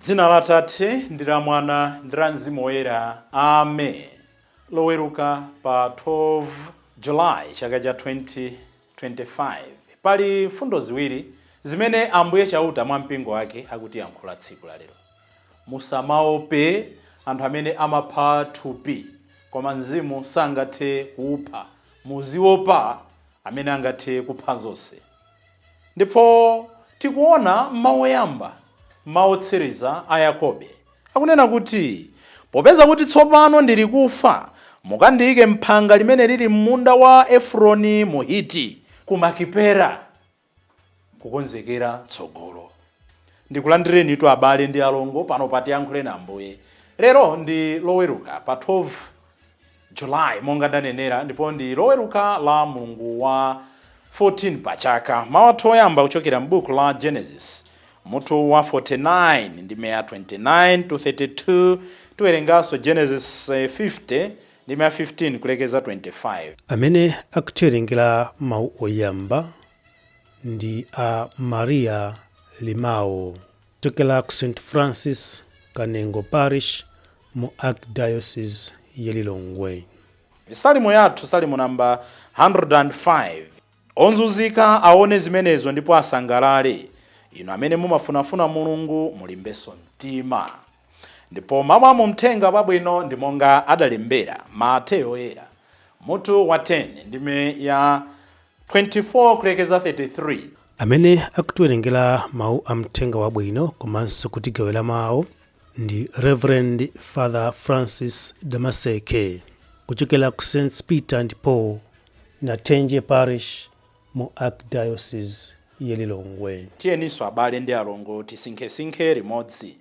Dzina la Atate ndi la Mwana ndi la Mzimu Woyera. Amen. Loweruka pa 12 July chaka cha 2025. Pali mfundo ziwiri zimene Ambuye Chauta mwa mpingo wake akutiyankhula tsiku la lero. Musamaope anthu amene amapha thupi koma mzimu sangathe kuupha. Muziopa amene angathe kupha zonse. Ndipo tikuona m'mawu oyamba, mawu otsiriza a Yakobe, akunena kuti, Popeza kuti tsopano ndili kufa, mukandiike m'phanga limene lili m'munda wa Efroni Muhiti, ku Makipela, kukonzekera tsogolo. Ndikulandirenitu abale ndi alongo pano pa Tiyankhuleni Ambuye. Lero ndi Loweruka pa 12 July monga ndanenera ndipo ndi Loweruka la mlungu wa 14 pa chaka. Mawu athu oyamba kuchokera m'buku la Genesis mutu wa 49 ndime ya 29 to 32. Tiwerenganso Genesis 50 ndime ya 15 kulekeza 25. Amene akutiwerengera mawu oyamba ndi a Maria Limao kuchokera ku St Francis Kanengo Parish mu Archdiocese ya Lilongwe. Salimo yathu, Salimo namba 105. Onzunzika aone zimenezo ndipo asangalale. Inu amene mumafunafuna Mulungu, mulimbenso mtima. Ndipo mawu a mu Mthenga Wabwino ndi monga adalembera Mateyo Woyera, mutu wa 10 ndime ya 24 kulekeza 33. Amene akutiwerengera mawu a Mthenga Wabwino komanso kutigawira mawu ndi Reverend Father Francis Damaseke kuchokera ku St Peter and Paul Nathenje Parish mu Archdiocese ya Lilongwe. Tiyeninso abale ndi alongo tisinkhesinkhe limodzi.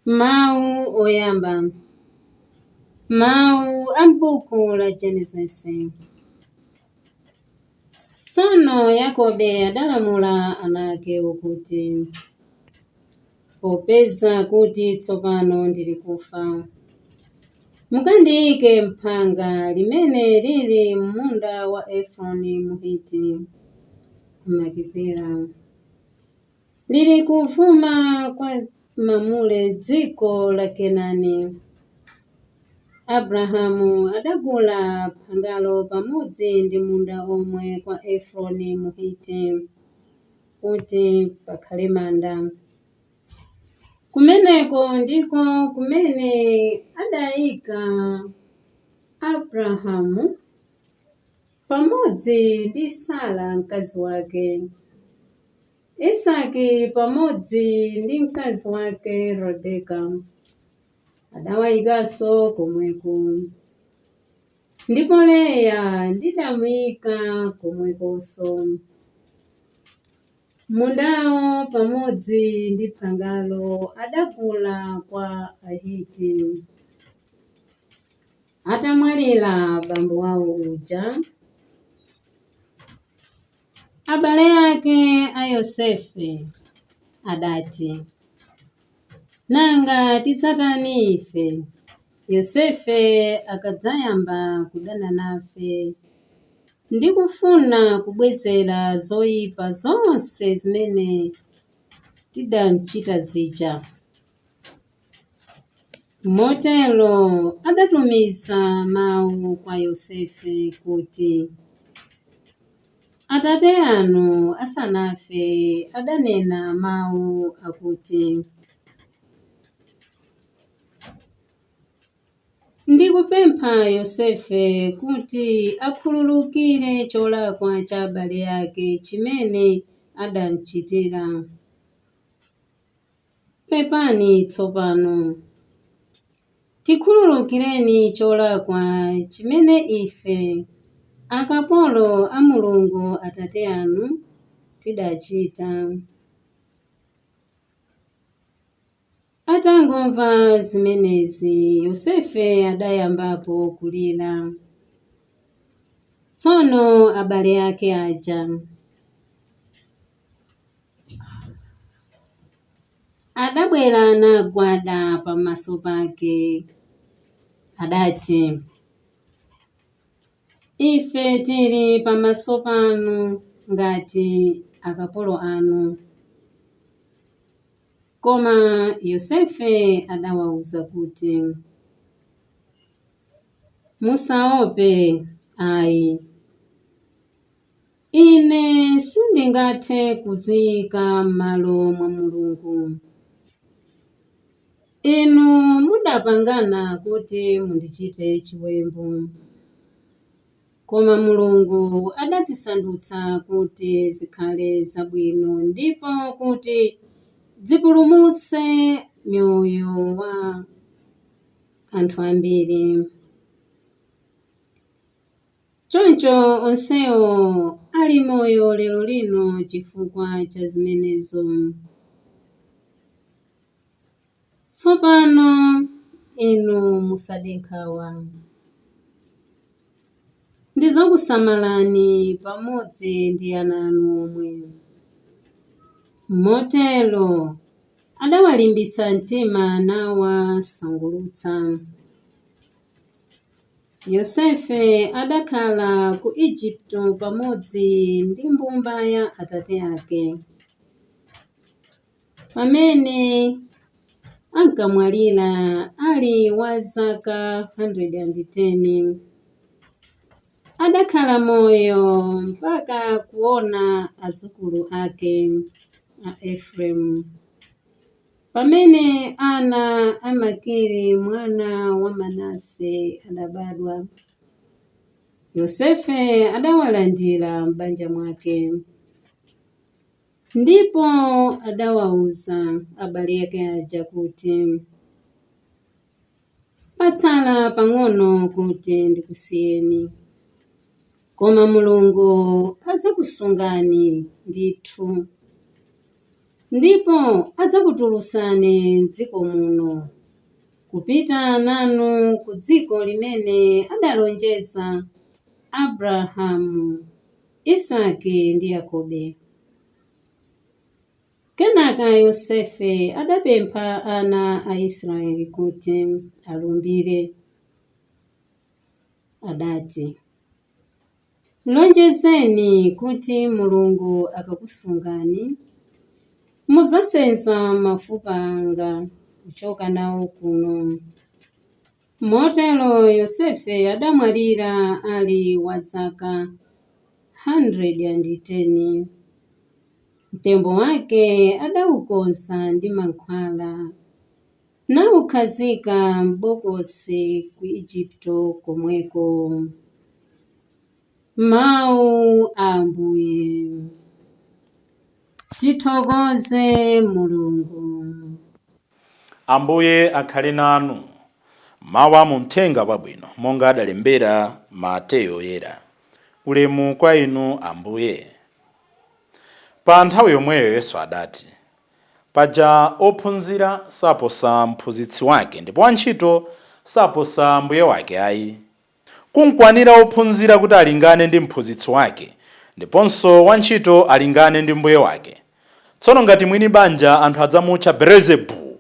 Mawu oyamba. Mawu a m'buku la Genesis. Tsono Yakobe adalamula ana akewo kuti, Popeza kuti tsopano ndili kufa, mukandiike m'phanga limene lili m'munda wa Efroni Muhiti ku Makipela. Lili kuvuma kwa Mamure dziko la Kenani. Abrahamu adagula phangalo pamodzi ndi munda omwe kwa Efroni Muhiti, kuti pakhale manda. Kumeneko ndiko kumene adaika Abrahamu pamodzi ndi Sara mkazi wake. Isaki pamodzi ndi mkazi wake Rebeka adawayikanso komweko. Ndipo Leya ndidamuyika komwekonso. Mundawo pamodzi ndi phangalo adagula kwa Ahiti. Atamwalira bambo wawo uja, Abale ake a Yosefe adati, Nanga tidzatani ife, Yosefe akadzayamba kudana nafe ndi kufuna kubwezera zoipa zonse zimene tidamchita zija? Motero adatumiza mau kwa Yosefe kuti, Atate anu asanafe adanena mau akuti, Ndikupempha Yosefe kuti akhululukire cholakwa cha abale ake chimene adamchitira. Pepani tsopano, tikhululukireni cholakwa chimene ife, akapolo a Mulungu atate anu, tidachita. Atangomva zimenezi, Yosefe adayambapo kulira. Tsono abale ake aja Adabwera nagwada pamaso pake. Adati, Ife tili pamaso panu ngati akapolo anu. Koma Yosefe adawawuza kuti, "Musaope ayi, ine sindingathe kuziyika m'malo mwa Mulungu. Inu mudapangana kuti mundichite chiwembu, koma Mulungu adazisandutsa kuti zikhale zabwino ndipo kuti zipulumutse moyo wa anthu ambiri. Choncho onsewo ali moyo lero lino chifukwa cha zimenezo. Tsopano inu musade nkhawa. Ndidzakusamalani pamodzi ndi ana anu omwe." Motero adawalimbitsa mtima nawasangulutsa. Yosefe adakhala ku Igupto pamodzi ndi mbumba ya atate ake. Pamene ankamwalira ali wa zaka 110, adakhala moyo mpaka kuona adzukulu ake a Efereimu. Pamene ana a Makiri mwana wa Manase adabadwa, Yosefe adawalandira m'banja mwake. Ndipo adawawuza abale ake aja kuti, "Patsala pang'ono kuti ndikusiyeni, koma Mulungu adzakusungani ndithu ndipo adzakutulutsani m'dziko muno kupita nanu ku dziko limene adalonjeza Abrahamu, Isake ndi Yakobe." Kenaka Yosefe adapempha ana a Israeli kuti alumbire. Adati, "Lonjezeni kuti Mulungu akakusungani, mudzasenza mafupa anga kuchoka nawo kuno." Motero Yosefe adamwalira ali wa zaka 110. Mtembo wake adawukonza ndi mankhwala, nawukhazika m'bokosi ku Igupto komweko. Mawu a Ambuye. Tithokoze Mulungu. Ambuye akhale nanu. Mawu a mu Mthenga Wabwino monga adalembera Mateyo Oyera. Ulemu kwa inu, Ambuye. Pa nthawi yomweyo Yesu adati, "Paja ophunzira saposa mphunzitsi wake, ndipo wantchito saposa mbuye wake ayi. Kunkwanira ophunzira kuti alingane ndi mphunzitsi wake, ndiponso wantchito alingane ndi mbuye wake. Tsono ngati mwini banja anthu adzamutcha Belezebulu,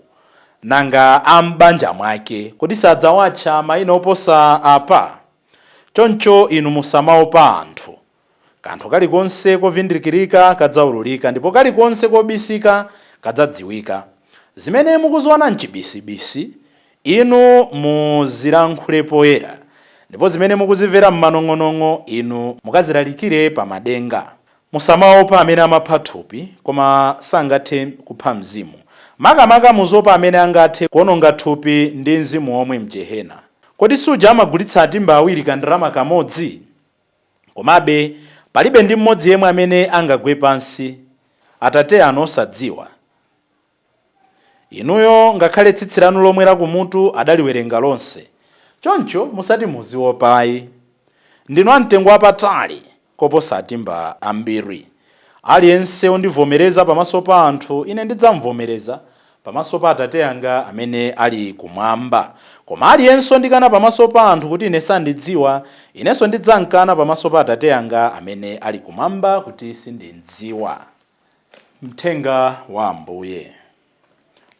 nanga a m'banja mwake kodi sadzawatcha mayina oposa apa? Choncho inu musamaopa anthu. Kanthu kalikonse kovindikirika kadzaululika, ndipo kalikonse kobisika kadzadziwika. Zimene mukuziona mchibisibisi, inu muzilankhule poyera, ndipo zimene mukuzimvera m'manong'onong'o, inu mukazilalikire pamadenga. Musamaopa amene amapha thupi, koma sangathe kupha mzimu. Makamaka muzopa amene angathe kuononga thupi ndi mzimu omwe mjehena. Kodi suja amagulitsa atimba awiri kandalama kamodzi? Komabe palibe ndi mmodzi yemwe amene angagwe pansi Atate anu osadziwa. Inuyo ngakhale tsitsi lanu lomwe lakumutu adaliwerenga lonse. Choncho musati muziopayi. Ndinu amtengo wapatali koposa atimba ambiri. Aliyense wondivomereza pamaso pa anthu, ine ndidzamvomereza pamaso pa Atate anga amene ali kumwamba. Koma aliyense wondikana pamaso pa anthu kuti ine sandidziwa, inenso ndidzamkana pamaso pa Atate anga amene ali kumwamba kuti sindimdziwa. Mthenga wa Ambuye.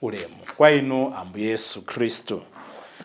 Ulemu kwa inu, Ambuye Yesu Khristu.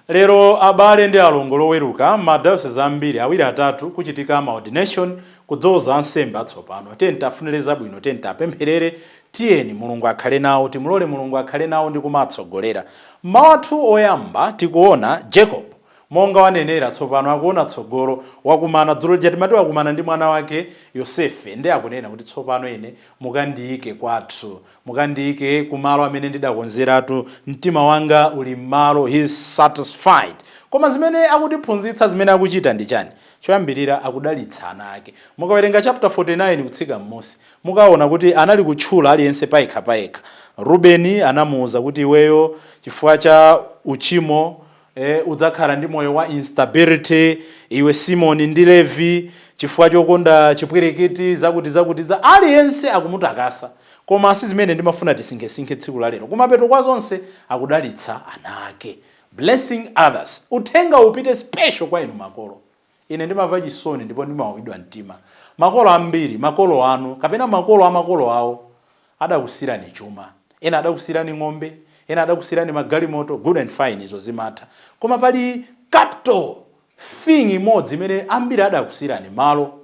Lero, abale ndi alongo, Loweruka, madayosisi ambiri awiri atatu kuchitika ma ordination, kudzoza ansembe atsopano. Tiyeni tafunire zabwino, tiyeni tapempherere, tiyeni Mulungu akhale nawo, timulole Mulungu akhale nawo ndi kumatsogolera. Mawu athu oyamba, tikuona Jacob monga wanenera, tsopano akuona tsogolo. Wakumana dzulo lija, timati wakumana ndi mwana wake Yosefe, ndi akunena kuti, "Tsopano ine mukandiyike kwathu, mukandiyike kumalo amene ndidakonzeratu. Mtima wanga uli m'malo." He is satisfied. Koma zimene akutiphunzitsa, zimene akuchita ndi chani? Choyambirira, akudalitsa ana ake. Mukawerenga chapter 49 kutsika m'musi, mukaona kuti anali kutchula aliyense payekha payekha. Rubeni anamuwuza kuti, "Iweyo chifukwa cha uchimo udzakhala ndi moyo wa instability. Iwe Simoni ndi Levi, chifukwa chokonda chipwirikiti," zakuti zakuti za aliyense akumutakasa. Koma si zimene ndimafuna tisinkhesinkhe tsiku la lero. Kumapeto kwa zonse akudalitsa ana ake, blessing others. Uthenga upite special kwa inu makolo. Ine ndimamva chisoni ndipo ndimawawidwa mtima. Makolo ambiri, makolo anu kapena makolo a makolo awo adakusirani chuma. Ena adakusirani ng'ombe, ena adakusirani magalimoto. Good and fine, izo zimatha. Koma pali capital thing imodzi imene ambiri adakusirani, malo.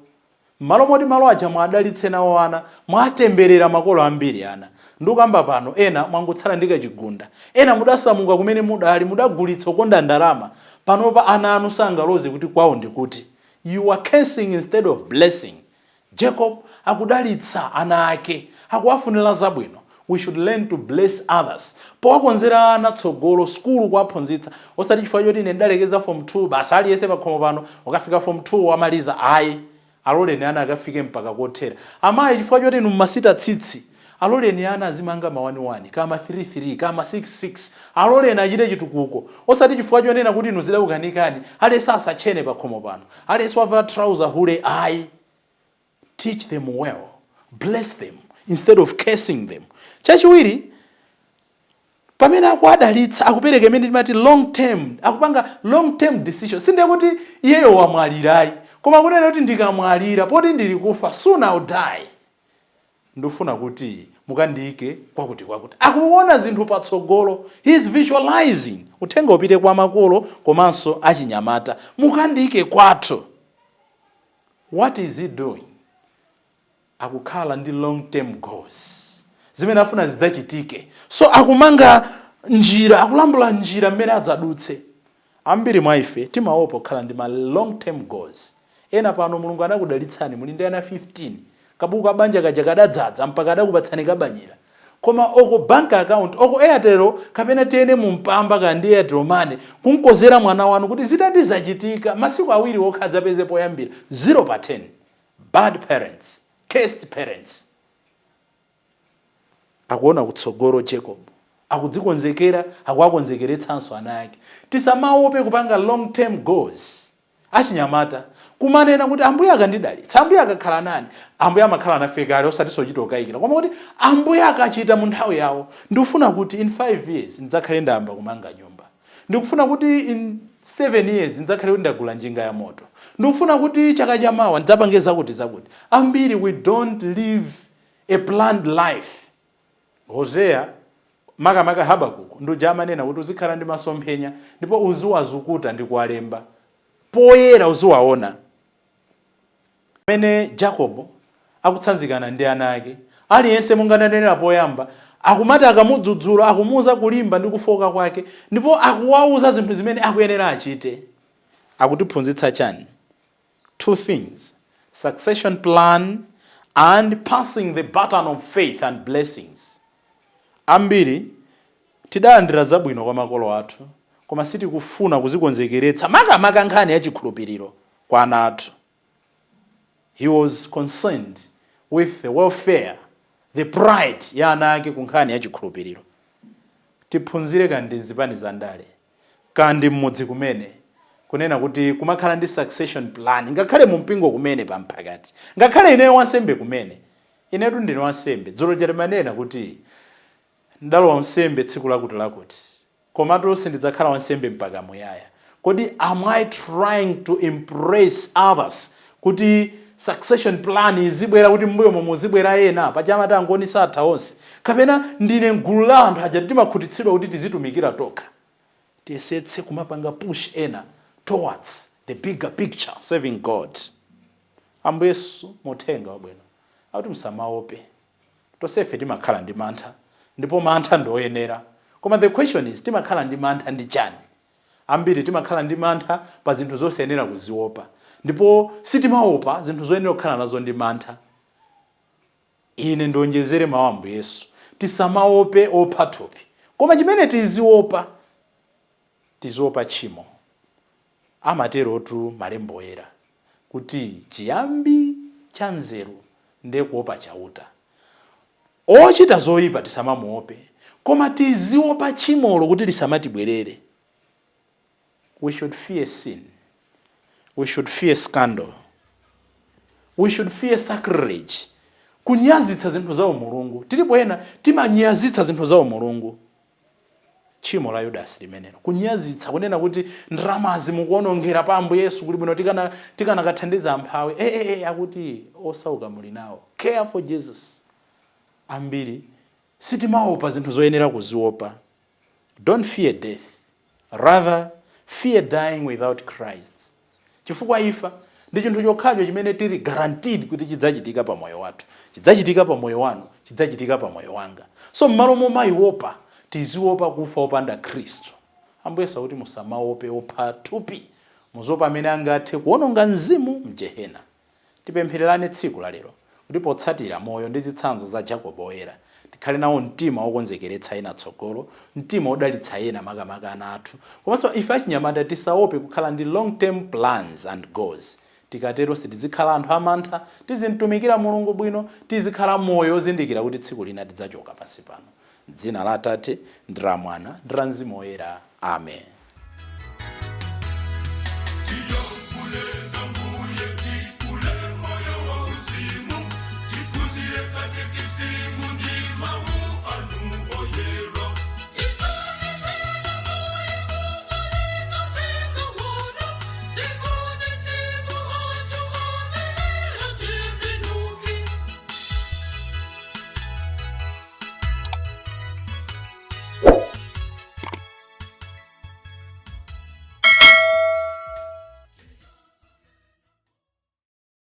Malo moti malo aja mwadalitse nawo ana, mwatemberera makolo ambiri ana. Ndikamba pano, ena mwangotsala ndi kachigunda, ena mudasamuka kumene mudali, mudagulitsa kukonda ndalama. Panopa ana anu sangaloze kuti kwawo ndikuti. You are cursing instead of blessing. Jacob akudalitsa ana ake, akuwafunira zabwino. We should learn to bless others powakonzera ana tsogolo, sukulu kuwaphunzitsa, osati chifukwa choti ine ndalekeza form 2, basi aliyense pakhomo pano ukafika form 2 wamaliza. Ayi, aloleni ana akafike mpaka kothera. Amayi, chifukwa choti inu mmasita tsitsi, aloleni ana azimanga ma 11 kama 33 kama 66. Aloleni achite chitukuko, osati chifukwa chonena kuti inu zidakukanikani, aliyense asatchene pakhomo pano, aliyense wavala trouser hule. Ayi, teach them well, bless them instead of cursing them. Chachiwiri, pamene akuadalitsa, akupereka imene timati long term, akupanga long term decision. Sindiye kuti iyeyo wamwalirayi, koma kunena kuti ndikamwalira, poti ndili kufa, soon I'll die, ndifuna kuti mukandiyike kwakuti kwakuti. Akuona zinthu patsogolo, he is visualizing. Uthenga upite kwa makolo komanso achinyamata: mukandiyike kwathu. What is he doing? Akukhala ndi long term goals zimene afuna zidzachitike. So akumanga njira, akulambula njira mmene adzadutse. Ambiri mwa ife timaopa kukhala ndi ma long term goals. Ena pano Mulungu anakudalitsani, muli ndi ana 15, kabuku kabanja kaja kadadzaza mpaka adakupatsani kabanyira, koma oko bank account, oko Airtel kapena tiyene mumpamba kandi Airtel Money kunkozera mwana wanu kuti zitati zachitika, masiku 2 okha adzapeze poyambira, 0 pa 10. Bad parents, cursed parents. Akuona kutsogolo Jacob, akudzikonzekera, akuwakonzekeretsanso ana ake. Tisamaope kupanga long term goals. Achinyamata, kumanena kuti, "Ambuye akandidalitsa, Ambuye akakhala nani." Ambuye amakhala nafe kale, osati sochita kukayikira, koma kuti Ambuye akachita mu nthawi yawo, ndikufuna kuti in 5 years ndidzakhale ndayamba kumanga nyumba, ndikufuna kuti in 7 years ndidzakhale kuti ndagula njinga ya moto, ndikufuna kuti chaka chamawa ndidzapange zakuti zakuti. Ambiri we don't live a planned life. Hosea, makamaka Habakuku, nduja amanena kuti uzikhala ndi masomphenya ndipo uziwazukuta ndi kuwalemba poyera, uziwaona. Pamene Jacob akutsanzikana ndi ana ake, aliyense monga ndanenera poyamba, akumati akamudzudzula, akumuuza kulimba ndi kufoka kwake, ndipo akuwauza zinthu zimene akuyenera achite. Akutiphunzitsa chani? Two things: succession plan and passing the baton of faith and blessings. Ambiri tidalandira zabwino kwa makolo athu, koma sitikufuna kuzikonzekeretsa, makamaka nkhani ya chikhulupiriro kwa ana athu. He was concerned with the welfare, the pride ya ana ake ku nkhani ya chikhulupiriro. Tiphunzire kandi mzipani za ndale, kandi mmudzi kumene, kunena kuti kumakhala ndi succession plan, ngakhale mu mpingo kumene, pamphakati, ngakhale ineyo wansembe kumene. Inetu ndine wansembe. Dzulo timanena kuti ndalowa wansembe tsiku lakuti lakuti, komatu sindidzakhala wansembe mpaka muyaya. Kodi am I trying to impress others kuti succession plan izibwera, kuti mbuyo momwe muzibwera ena pachamati angoni satha onse, kapena ndine mgulu la anthu aja timakhutitsidwa kuti tizitumikira tokha? Tiyesetse kumapanga push ena towards the bigger picture, serving God. Ambuye Yesu muthenga wabwino akuti musamaope. Tonsefe timakhala ndi mantha, ndipo mantha ndi oyenera, koma the question is, timakhala ndi mantha ndi chani? Ambiri timakhala ndi mantha pa zinthu zosayenera kuziopa, ndipo sitimaopa zinthu zoyenera kukhala nazo ndi mantha. Ine ndionjezere mawu Ambuye Yesu: tisamaope opha thupi, koma chimene tiziopa, tiziopa tchimo. Amaterotu malembo oyera kuti chiyambi cha nzeru ndiye kuopa Chauta. Ochita zoyipa tisamamuope, koma tiziopa tchimolo kuti lisamatibwerere. We should fear sin, we should fear scandal, we should fear sacrilege, kunyazitsa zinthu za umulungu. Tilipo ena timanyazitsa zinthu za umulungu. Tchimo la Yudasi limenelo, kunyazitsa, kunena kuti ndalamazi mukuonongera pa Ambuye Yesu, kuli bwino tikanakathandiza amphawi. E, e, e, akuti osauka muli nawo. Care for Jesus. Ambiri sitimaopa zinthu zoyenera kuziopa. Don't fear death, rather fear dying without Christ, chifukwa imfa ndi chinthu chokhacho chimene tili guaranteed kuti chidzachitika pa moyo wathu, chidzachitika pa moyo wanu, chidzachitika pa moyo wanga. So m'malo momayiopa, tiziopa kufa opanda Khristu. Ambuye akuti musamaope opha thupi, muziopa amene angathe kuwononga mzimu mjehena. Tipemphererane tsiku la lero kuti potsatira moyo ndi zitsanzo za Jacobo Oyera, tikhale nawo mtima wokonzekeretsa ena tsogolo, mtima wodalitsa ena, makamaka ana athu. Komanso ife achinyamata tisaope kukhala ndi long term plans and goals. Tikatero sitizikhala anthu amantha, tizimtumikira Mulungu bwino, tizikhala moyo ozindikira kuti tsiku lina tidzachoka pansi pano. Dzina la Atate ndi la Mwana ndi la Mzimu Woyera, amen.